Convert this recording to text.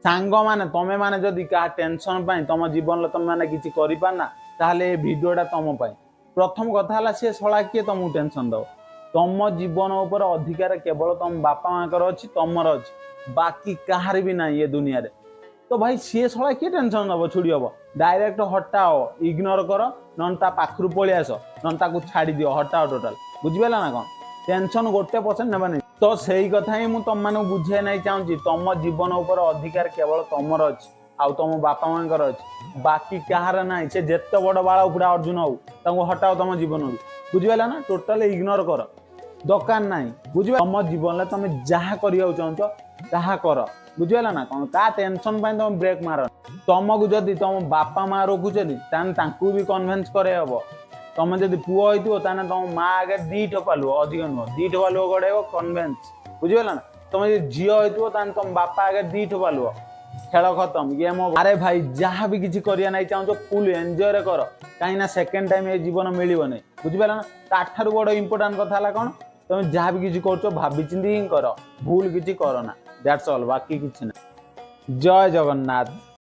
ସାଙ୍ଗମାନେ, ତମେ ମାନେ ଯଦି କାହା ଟେନସନ ପାଇଁ ତମ ଜୀବନରେ ତମେ ମାନେ କିଛି କରିପାରନା, ତାହେଲେ ଏ ଭିଡିଓଟା ତମ ପାଇଁ। ପ୍ରଥମ କଥା ହେଲା, ସେ ଶଳା କିଏ ତମକୁ ଟେନସନ ଦବ? ତମ ଜୀବନ ଉପରେ ଅଧିକାର କେବଳ ତମ ବାପା ମାଙ୍କର ଅଛି, ତମର ଅଛି, ବାକି କାହାର ବି ନାହିଁ ଏ ଦୁନିଆରେ। ତ ଭାଇ, ସିଏ ଶଳା କିଏ ଟେନସନ ଦବ? ଛୁଡ଼ି ହବ, ଡାଇରେକ୍ଟ ହଟାଅ, ଇଗ୍ନୋର କର, ନହେଲେ ତା ପାଖରୁ ପଳେଇ ଆସ, ନହେଲେ ତାକୁ ଛାଡ଼ି ଦିଅ, ହଟାଅ ଟୋଟାଲ। ବୁଝିପାରିଲ ନା କଣ? ଟେନସନ 1% ନେବାନି। ତ ସେଇ କଥା ହିଁ ମୁଁ ତମମାନଙ୍କୁ ବୁଝେଇ ନାଇଁ ଚାହୁଁଛି। ତମ ଜୀବନ ଉପରେ ଅଧିକାର କେବଳ ତମର ଅଛି ଆଉ ତମ ବାପା ମାଙ୍କର ଅଛି, ବାକି କାହାର ନାହିଁ। ସେ ଯେତେ ବଡ ବାଳ ଉପୁଡା ଅର୍ଜୁନ ହଉ, ତାଙ୍କୁ ହଟାଅ ତମ ଜୀବନରୁ। ବୁଝିପାରିଲ ନା? ଟୋଟାଲ ଇଗ୍ନୋର କର, ଦରକାର ନାହିଁ। ବୁଝିପାରିଲ? ତମ ଜୀବନରେ ତମେ ଯାହା କରିବାକୁ ଚାହୁଁଛ, ତାହା କର। ବୁଝିପାରିଲ ନା କଣ? କା ଟେନସନ ପାଇଁ ତମେ ବ୍ରେକ୍ ମାର। ତମକୁ ଯଦି ତମ ବାପା ମା ରୋକୁଛନ୍ତି, ତାହେଲେ ତାଙ୍କୁ ବି କନଭିନ୍ସ କରେଇ ହବ। ତମେ ଯଦି ପୁଅ ହେଇଥିବ, ତାହେଲେ ତମ ମା ଆଗରେ 2 ଠୋପା ଲୁହ, ଅଧିକ ନୁହଁ, 2 ଠୋପା ଲୁହ ଗଡେଇବ, କନଭିନ୍ସ। ବୁଝିପାରିଲ ନା? ତମେ ଯଦି ଝିଅ ହେଇଥିବ, ତାହେଲେ ତମ ବାପା ଆଗରେ 2 ଠୋପା ଲୁହ, ଖେଳ ଖତମ, ଗେମ୍। ଆରେ ଭାଇ, ଯାହା ବି କିଛି କରିବା ନାଇଁ ଚାହୁଁଛ, ଫୁଲ ଏନ୍ଜୟରେ କର, କାହିଁକି ନା ସେକେଣ୍ଡ ଟାଇମ୍ ଏ ଜୀବନ ମିଳିବନି। ବୁଝିପାରିଲ ନା? ତାଠାରୁ ବଡ ଇମ୍ପୋର୍ଟାଣ୍ଟ କଥା ହେଲା କଣ? ତମେ ଯାହା ବି କିଛି କରୁଛ, ଭାବିଚିନ୍ତି ହିଁ କର, ଭୁଲ କିଛି କର ନା। That's all, ବାକି କିଛି ନା। ଜୟ ଜଗନ୍ନାଥ।